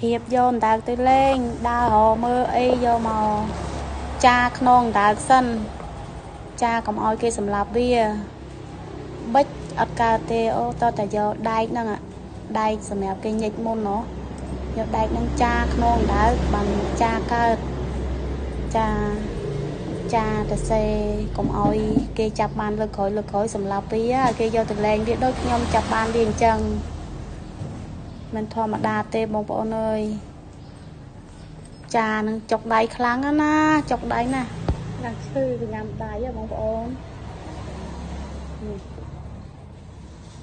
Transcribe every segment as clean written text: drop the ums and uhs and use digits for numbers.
រៀបយកអណ្ដើកទៅលេងដើររកមើលអីយកមកចាខ្នងអណ្ដើកសិនចាកុំឲ្យគេសម្លាប់វាបិចអត់កើតទេអូតតែយកដែកហ្នឹងដែកសម្រាប់គេញិចមុនណោះយកដែកហ្នឹងចាខ្នងអណ្ដើកបានចាកើតចាចាតសេកុំឲ្យគេចាប់បានលើកក្រោយលើកក្រោយសម្លាប់វាគេយកទៅលេងវាដូចខ្ញុំចាប់បានវាអញ្ចឹងមិនធម្មតាទេបងប្អូនអើយចានឹងចុកដៃខ្លាំងណាចុកដៃណាឡើងឈឺកញ្ញាំដៃហ៎បងប្អូននេះ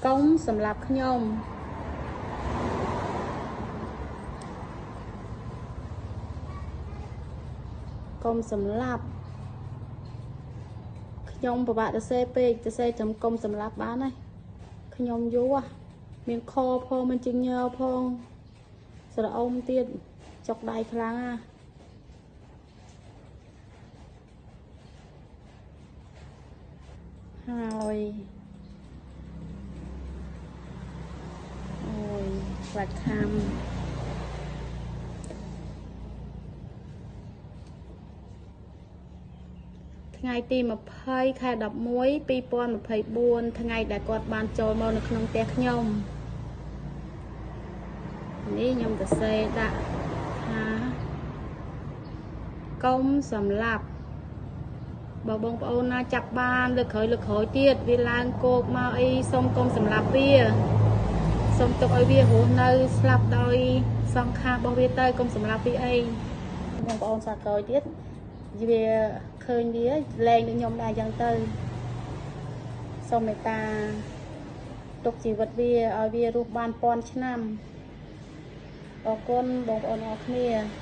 កុំសម្លាប់ខ្ញុំកុំសម្លាប់ខ្ញុំពិបាកទៅសេពេកទៅសេត្រឹមកុំសម្លាប់បានហើយខ្ញុំយូរមានខផងមានជិញញើផងស្រអមទៀតចុកដៃខ្លាំងណាហើយអូយខ្លាចខាំថ្ងៃទី20ខែ11 2024ថ្ងៃដែលគាត់បានចូលមកនៅក្នុងផ្ទះខ្ញុំនេះខ្ញុំទៅសេដាក់ថាកុំសម្លាប់បើបងប្អូនណាចាប់បានលើកក្រោយលើកក្រោយទៀតវាឡើងគោកមកអីសុំកុំសម្លាប់វាសុំទុកឲ្យវារស់នៅស្លាប់ដោយសង្ខាររបស់វាទៅកុំសម្លាប់វាអីបងប្អូនសាក្រោយទៀតវាឃើញវាលែងដូចខ្ញុំដែរអញ្ចឹងទៅសូមមេត្តាទុកជីវិតវាឲ្យវារស់បានពាន់ឆ្នាំអរគុណបងប្អូនអរគ្នា។